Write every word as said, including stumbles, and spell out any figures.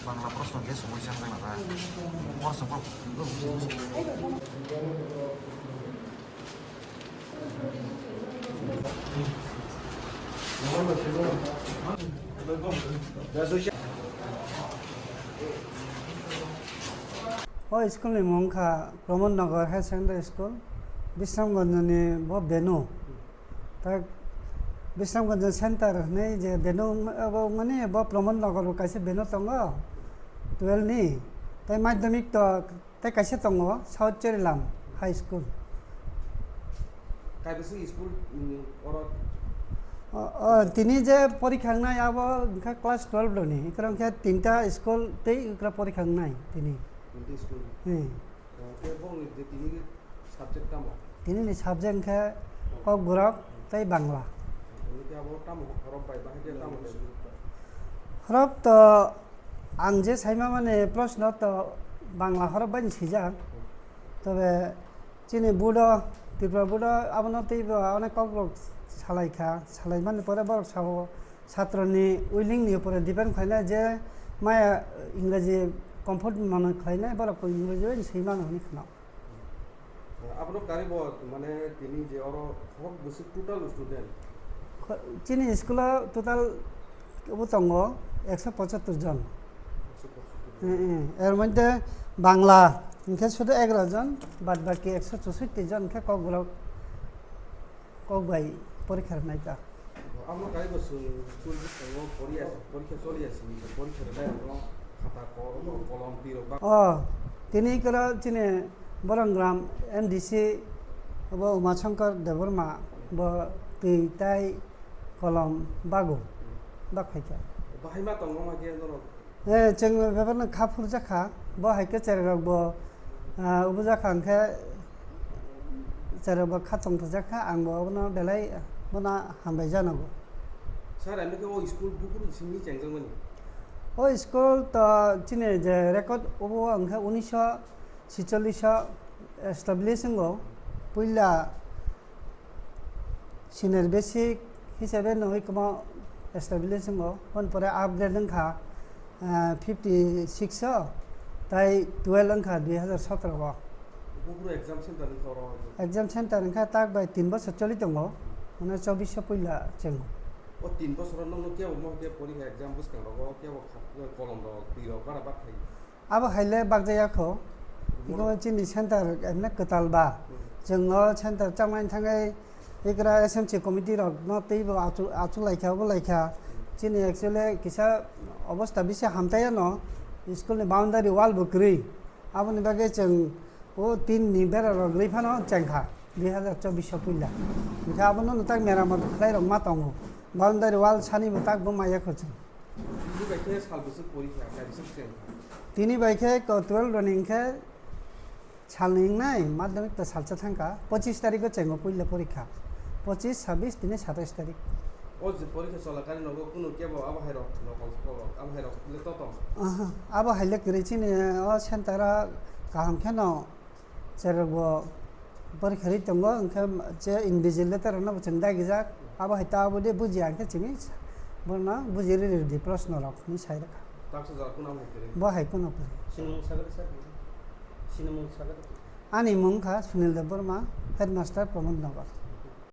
Bangla proshno je songwi chang jana ba. Proshno kok. O school ni mung kha Pramod Nagar Higher Secondary School, Bisramganj ni bo venue. Tak Bisramganj center hwnwi je venue abo mani bo Pramod Nagar o kaisa venue tongo twelve ni, tei madhyamik to tei kaisa tongo South Cherilam High School. Kaibwswk school, mm, oro? O, o, tini je porikha wngnai abo wngkha class twelve rokni, ikrang khe tinta school tei ikra porikha wngnai tini. Tinta school? Hmm. O, khe bongni je tini subject tamo? Tini ni subject khe Kokborok tei Bangla. Hwnwi khe abo tamo horop bai bahai khe tamo? Horop to ang je saima mani proshno to Bangla horop bai ni swijak. Tobe chini board o, Tripura board o abono teibo onek kokrok salai kha, salai mani pore borok sao, satro ni willing ni upore depend khlainai je maya Ingraji comfort mano khlainai, borok Ingraji bai swi mano hwnwi khna. Abono karibo mane tini je oro hok bwswk total student? Kho-, chini school o total obo tongo ekso pochattor jon. Ekso pochattor jon. Eh, eh. Er moddhe Bangla hwnkhe sudu egaro jon, bad baki ekso chusoi jon hwnkhe Kokborok. Kok bai porikha rwnai ta. Amo kaibo chwng school bwskango poriya, porikha choliya simi khe porikha rwnai rokno khata ko-, kolom twi rok ba- O, tini koro chini Borongram M D C bo Uma Shankar Debbarma bo twi tai kolom bago, bak phaikha. Bahai ma tongo ma khe norok? Eh, chwng bebakno kha phurjak kha, bo hai khe cherai rok bo, ah, ubu jak kha hwnkhe cherai rok bo kha tongthokjak kha, ang bo abono belai bono hambai janogo. Sir, ang khe o school buphuru simi chengjakmani? O school to chini je record obo hwnkhe unisho sicholish o establish wngo, puila senior basic hisabe nwi kwma establish wngo, hwn pore upgrade wngkha, ah, fifty six o, tai twelve wngkha dui hazar sotro o. Buphuru exam center wngkha oro? Exam center wngkha tak bai tin bosor choli tongo, mane chobbish o puila chengo. O tin bosoro nokno kebo mo khe porikha exam bwskango kebo kha-, kolom rok twi rok bara bak khai? Abo hai le bakjak ya kho. Iko chini center emne kwtal ba. Hmm. Chwng o center chamani thangwi ikra S M C committee rok no teibo achu-, achuk lai kha, obo lai kha. Chini actually kisa obostha bisi hamtai ano, school ni boundary wall bo kwrwi. Aboni bagwi chwng o tin ni bera rok rwi phano cheng kha, dui hazar chobbish o puila. Hwnkhe abono no tak meramot khlai rok ma tongo. Boundary wall sani bo tak bo ma ya kho chwng. Tini bai khe sal bwswk porikha, kaibwswk cheng kha? Tini bai khe ko twelve roni hwnkhe salni wngnai, madhyamik to salsa thangkha, pochis tarikh o chengo puila porikha. Pochis, sabbish, tini satais tarikh. O je porikha cholakhani nogo kunu kebo abo hai rok nokol rok, abo hai rok le to tong? Aha, abo hai le kwrwi chini o center o kaham kheno. Cherokbo porikha rwi tongo, hwnkhe je invigilator rokno bo chwng dagijak, abo hai ta abo de bujiya hwnkhe chini bono buji rwi rwdi proshno rok hinwi sai rwkha. Taksa jora kunu abo hai kwrwi? Bo hai kunu kwrwi. Sinimung sagadi sir? Sinimung sagadi? Ani mung kha Sunil Debbarma, headmaster Pramod Nagar.